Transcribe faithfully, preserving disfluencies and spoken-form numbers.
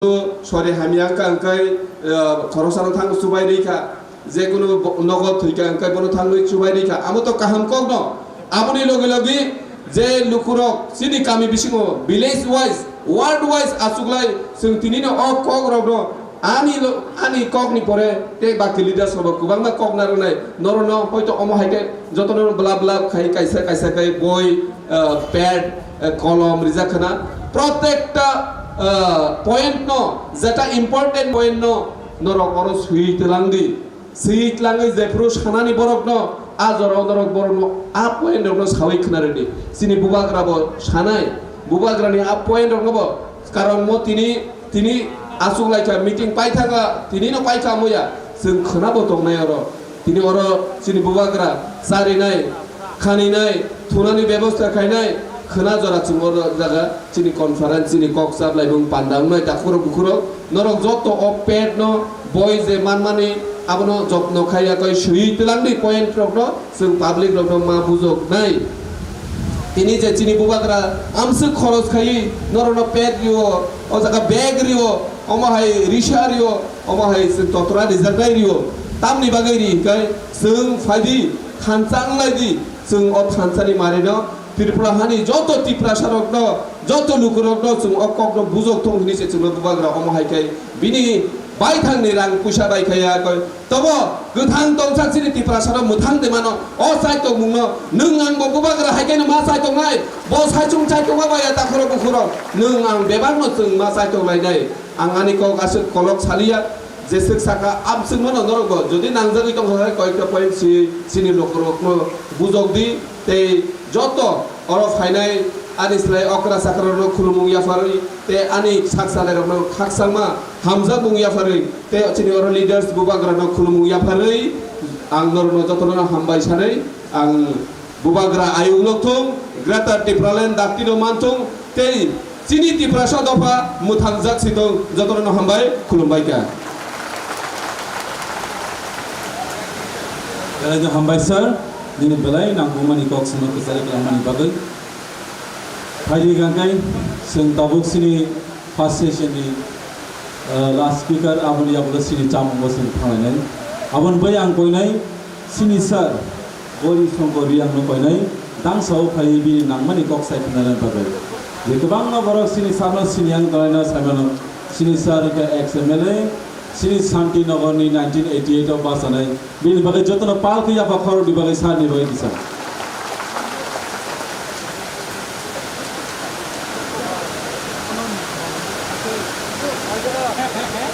Sori hamya wngkha hwnkhe, eh, khoroksa no thang chubai rikha, je kunu bo-, nogo thwikha hwnkhe bono thangwi chubai rikha, amo to kaham kok no. Aboni logi logi je lukurok chini kami bisingo village wise, ward wise achuklai chwng tini no o kok rok no ani lo-, ani kok ni pore tei baki leaders rok bo kwbangma kok narwknai norok no hoito omo hai khe jotono bla bla khai kaisa kaisa khai boi, eh, pad, eh, kolom rijak khna. Protekta, eh, point no, jeta important point no norok oro swi twlang di. Swi twlangwi jephru sanani borok no, a jora o norok borok no, a point rok no sawi khna rwdi. Chini bubagra bo sanai, bubagra ni a point rok no bo, karon mo tini, tini aswk laikha meeting paithaka, tini no paikha moya, chwng khna bo tongnai oro. Tini oro chini bubagra charinai, khaninai, thunani bebosta khainai, khwna jora chwng oro jaga chini conference, chini kok chaplaimung panda wngnai takhurok bukhurok. Norok joto o pad no boi je manmani abono jotno khaiya koi swi twlangdi point rok no chwng public rok no ma bujoknai. Tini je chini bubagra amswk khoros khaiwi norok no pad rio, o jaga bag rio, omo hai risa rio, omo hai chwng totra rijaknai rio. Tamni bagwi ri hwnkhe chwng phaidi thansa wnglaidi, chwng o thansani manwino Tripura hani joto Tiprasarokno, joto lukurokno chwng o kokno bujok thung hwnwi se chwngno bubagra omo hai khe bini baithangni rang puisa bai khe ya koi. Tobo kwthang tongsa chini Tiprasarok mwthang de mano o chaitokmungno nwng ang bo bubagra hai kheno ma chaitok nai, bo saichung chaitok ma baya takhuro bukhuro nwng ang bebakno chwng ma chaitok lainai. Ang ani kok aswk kolok saliya, jeswk saka amswkmano norokbo jodi nangjagwi tongkha khe koyekta point si chini lukurokno bujok di tei joto oro phainai ani slai okra chakrarokno khulumung yapharwi tei ani sak salairokno khakchangma hamjakmung yapharwi tei chini oro leaders bubagrano khulumung yapharwi ang norokno jotono hambai sanwi ang Bubagra ayung nokthung, Greater Tipraland daktino manthung, tei chini Tiprasa dopha mwthangjak sithung, jotono hambai khulumbai kha. Belai no hambai sir, nini belai nangkukmani kok sima kwchari kwlangmani bagwi. Phaidi gangkai, chwng tabuk chini first session ni, uh, last speaker, aboni yagulo chini chamung bo chwng thanglainai. Aboni bai ang koinai, Sini sir, Gori Songkor Riang no koinai, dangsa o phai bini nangmani kok sai khna bagwi. Je kwbangma borok sini sir no sini ang dolaina sai mano. Sini sir ke ex M L A, sini Shanti Nagar ni nineteen eighty eight o pass anai. Bini bagwi jotono pal khe yapha khorok ni bagwi sir ni bagwi kisa.